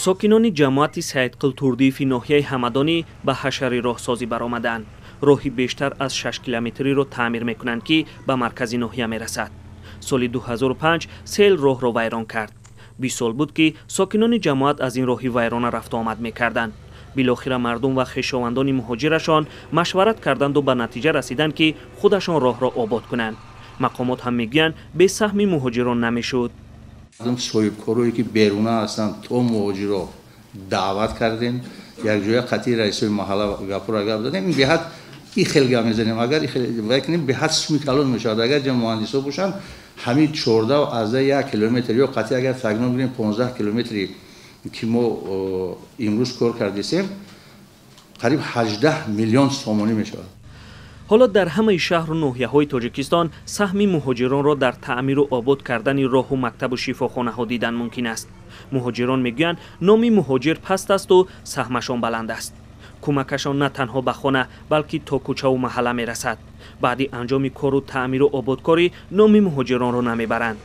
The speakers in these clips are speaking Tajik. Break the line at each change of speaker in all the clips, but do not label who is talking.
Сокинони ҷамоати Саидқул Турдиеви ноҳияи Ҳамадонӣ ба ҳашари роҳсозӣ баромаданд. Роҳи бештар аз 6 километриро таъмир мекунанд, ки ба маркази ноҳия мерасад. Соли 2005 сел роҳро вайрон кард. 20 сол буд, ки сокинони ҷамоат аз ин роҳи вайрона рафту омад мекарданд. Билохира мардум ва хешовандони муҳоҷирашон машварат карданду ба натиҷа расиданд, ки худашон роҳро обод кунанд. Мақомот ҳам мегӯянд, бе саҳми муҳоҷирон намешуд.
Соҳибкорое ки беруна ҳастанд, то муҳоҷиро даъват кардем, якҷоя қатъи раисои маҳалла гапура гап задем. Ин беҳад и хел гап мезанем, агар вай кунем, беҳад суми калон мешавад. Агар ҷа муҳандисо бошанд, ҳамин 14,1 километр ё қатъи агар тагно бигирем, 15 километри ки мо имрӯз кор кардесем, қариб 18 миллион сомонӣ мешавад.
Ҳоло дар ҳамаи шаҳру ноҳияҳои Тоҷикистон саҳми муҳоҷиронро дар таъмиру обод кардани роҳу мактабу шифохонаҳо дидан мумкин аст. Муҳоҷирон мегӯянд, номи муҳоҷир паст асту саҳмашон баланд аст. Кӯмакашон на танҳо ба хона, балки то кӯчаву маҳалла мерасад. Баъди анҷоми кору таъмиру ободкорӣ номи муҳоҷиронро намебаранд.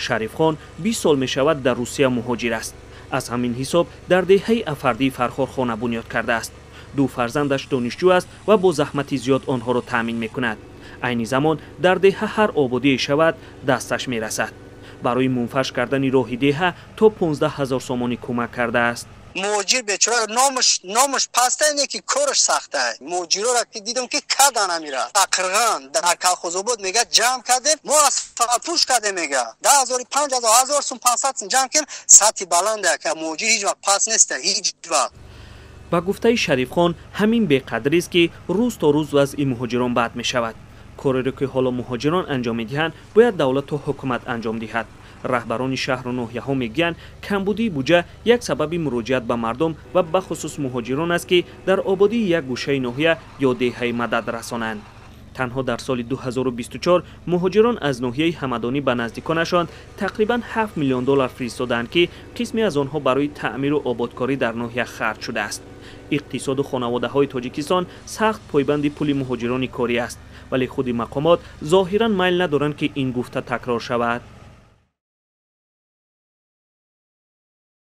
Шарифхон 20 сол мешавад, дар Русия муҳоҷир аст. Аз ҳамин ҳисоб дар деҳаи Афардии Фархор хона бунёд кардааст. Ду фарзандаш донишҷӯ аст ва бо заҳмати зиёд онҳоро таъмин мекунад. Айни замон дар деҳа ҳар ободие шавад, дасташ мерасад. Барои мунфаш кардани роҳи деҳа то 15 ҳазор сомонӣ кӯмак кардааст.
Муҳоҷир бечора номаш паста, не ки кораш сахта. Муҳоҷирора ки дидам, ки кадан амира ақрған дар колхозобод, мега, ҷамъ кардем, мо асфалтпӯш кардем, мега, 10 ҳазори, 5000, 1000 сум, 500 сум ҷамъ кардем. Сатҳи баланда, ка муҳоҷир ҳеҷ вақт паст неста, ҳеҷ вақт.
Ба гуфтаи Шарифхон, ҳамин беқадрист, ки рӯз то рӯз вазъи муҳоҷирон бад мешавад. Кореро ки ҳоло муҳоҷирон анҷом медиҳанд, бояд давлату ҳукумат анҷом диҳад. Раҳбарони шаҳру ноҳияҳо мегӯянд, камбудии буҷа як сабаби муроҷиат ба мардум ва бахусус муҳоҷирон аст, ки дар ободии як гӯшаи ноҳия ё деҳаи мадад расонанд. Танҳо дар соли 2024 муҳоҷирон аз ноҳияи Ҳамадонӣ ба наздиконашон тақрибан 7 миллион доллар фиристодаанд, ки қисме аз онҳо барои таъмиру ободкорӣ дар ноҳия харҷ шудааст. Иқтисоду хонаводаҳои Тоҷикистон сахт пойбанди пули муҳоҷирони корӣ аст, вале худи мақомот зоҳиран майл надоранд, ки ин гуфта такрор шавад.